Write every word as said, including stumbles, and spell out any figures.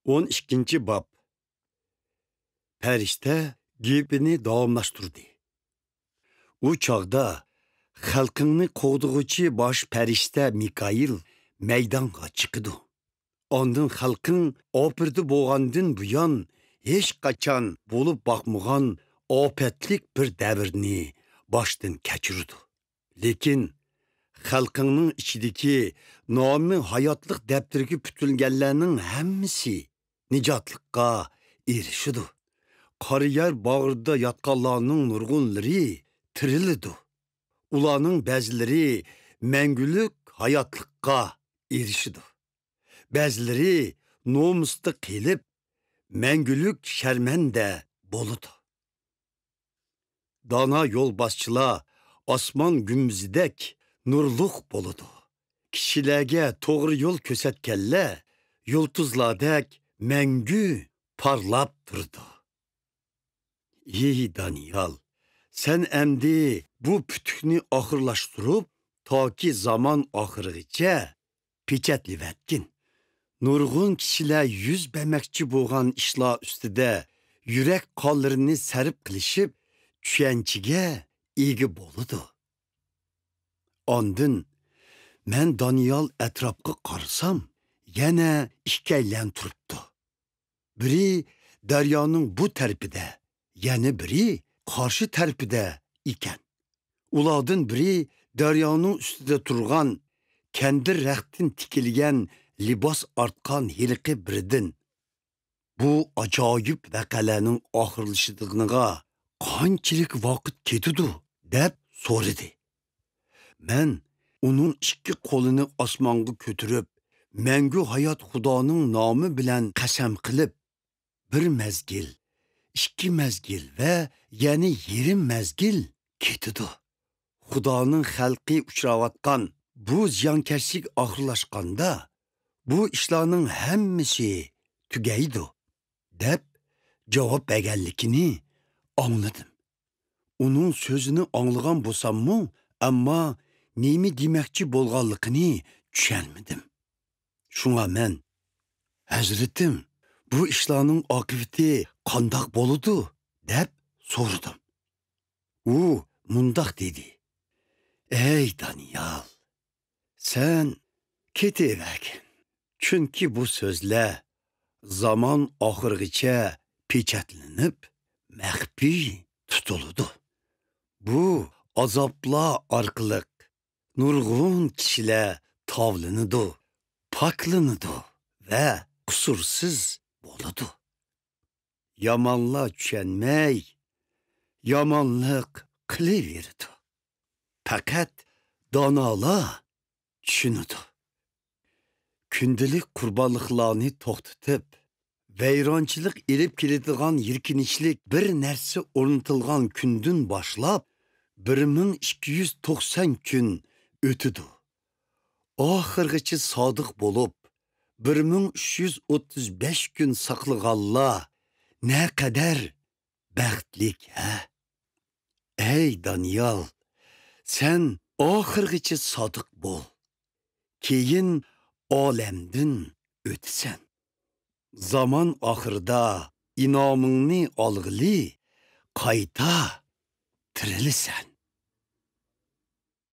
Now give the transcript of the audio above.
ئون ئىككىنچى باب. پەرىشتە گېپىنى داۋاملاشتۇردى. ئۇ چاغدا خەلقىڭنى قوغدىغۇچى باش پەرىشتە مىكائىل مەيدانغا چىقىدۇ. ئاندىن خەلقىڭ ئاپىرىدە بولغاندىن بۇيان ھېچقاچان بولۇپ باقمىغان ئاپەتلىك بىر دەۋرنى باشتىن كەچۈرىدۇ. لېكىن خەلقىڭنىڭ ئىچىدىكى نامى ھاياتلىق دەپتىرىگە پۈتۈلگەنلەرنىڭ ھەممىسى نىجاتلىققا ئېرىشىدۇ. قارا يەر باغرىدا ياتقانلارنىڭ نۇرغۇنلىرى تىرىلىدۇ. ئۇلارنىڭ بەزىلىرى مەڭگۈلۈك ھاياتلىققا ئېرىشىدۇ. بەزىلىرى نومۇستا قېلىپ، مەڭگۈلۈك شەرمەندە بولىدۇ. دانا يولباشچىلار ئاسمان گۈمبىزىدەك نۇرلۇق بولىدۇ. كىشىلەرگە توغرا يول كۆرسەتكەنلەر يۇلتۇزلاردەك مەڭگۈ پارلاپ تۇرىدۇ. ئى دانىيال، سەن ئەمدى بۇ پۈتۈكنى ئاخىرلاشتۇرۇپ، تاكى زامان ئاخىرىغىچە پېچەتلىۋەتكىن. نۇرغۇن كىشىلەر يۈز بەرمەكچى بولغان ئىشلار ئۈستىدە يۈرەك قانلىرىنى سەرپ قىلىشىپ، چۈشەنچىگە ئىگە بولىدۇ. ئاندىن مەن دانىيال ئەتراپقا قارىسام، يەنە ئىككىيلەن تۇرۇپتۇ. بىرى دەريانىڭ بۇ تەرىپىدە، يەنە بىرى قارشى تەرىپىدە ئىكەن. ئۇلاردىن بىرى دەريانىڭ ئۈستىدە تۇرغان كەندىر رەختتىن تىكىلگەن لىباس ئارتقان ھېلىقى بىرىدىن، «بۇ ئاجايىپ ۋەقەلەرنىڭ ئاخىرلىشىدىغىنىغا قانچىلىك ۋاقىت كېتىدۇ؟» دەپ سورىدى. مەن ئۇنىڭ ئىككى قولىنى ئاسمانغا كۆتۈرۈپ، مەڭگۈ ھايات خۇدانىڭ نامى بىلەن قەسەم قىلىپ، «بىر مەزگىل، ئىككى مەزگىل ۋە يەنە يېرىم مەزگىل كېتىدۇ. خۇدانىڭ خەلقى ئۇچراۋاتقان بۇ زىيانكەشلىك ئاخىرلاشقاندا، بۇ ئىشلارنىڭ ھەممىسى تۈگەيدۇ» دەپ جاۋاب بەرگەنلىكىنى ئاڭلىدىم. ئۇنىڭ سۆزىنى ئاڭلىغان بولساممۇ، ئەمما نېمە دېمەكچى بولغانلىقىنى چۈشەنمىدىم. شۇڭا مەن، «ھەزرىتىم، بۇ ئىشلارنىڭ ئاقىۋىتى قانداق بولىدۇ؟» دەپ سورىدىم. ئۇ مۇنداق دېدى: «ئەي دانىيال، سەن كېتىۋەرگىن، چۈنكى بۇ سۆزلەر زامان ئاخىرىغىچە پېچەتلىنىپ، مەخپىي تۇتۇلىدۇ. بۇ ئازابلار ئارقىلىق نۇرغۇن كىشىلەر تاۋلىنىدۇ، پاكلىنىدۇ ۋە قۇسۇرسىز بولىدۇ. يامانلار چۈشەنمەي، يامانلىق قىلىۋېرىدۇ. پەقەت دانالار چۈشىنىدۇ. كۈندىلىك قۇربانلىقلارنى توختىتىپ، ۋەيرانچىلىق ئېلىپ كېلىدىغان يىركىنچلىك بىر نەرسە ئورنىتىلغان كۈندىن باشلاپ، بىر مىڭ ئىككى يۈز توقسان كۈن ئۆتىدۇ. ئاخىرغىچە سادىق بولۇپ، بىر مىڭ ئۈچ يۈز ئوتتۇز بەش كۈن ساقلىغانلار نەقەدەر بەختلىك، ھە؟ ئەي دانىيال، سەن ئاخىرغىچە سادىق بول. كېيىن ئالەمدىن ئۆتىسەن. زامان ئاخىرىدا ئىنامىڭنى ئالغىلى قايتا تىرىلىسەن.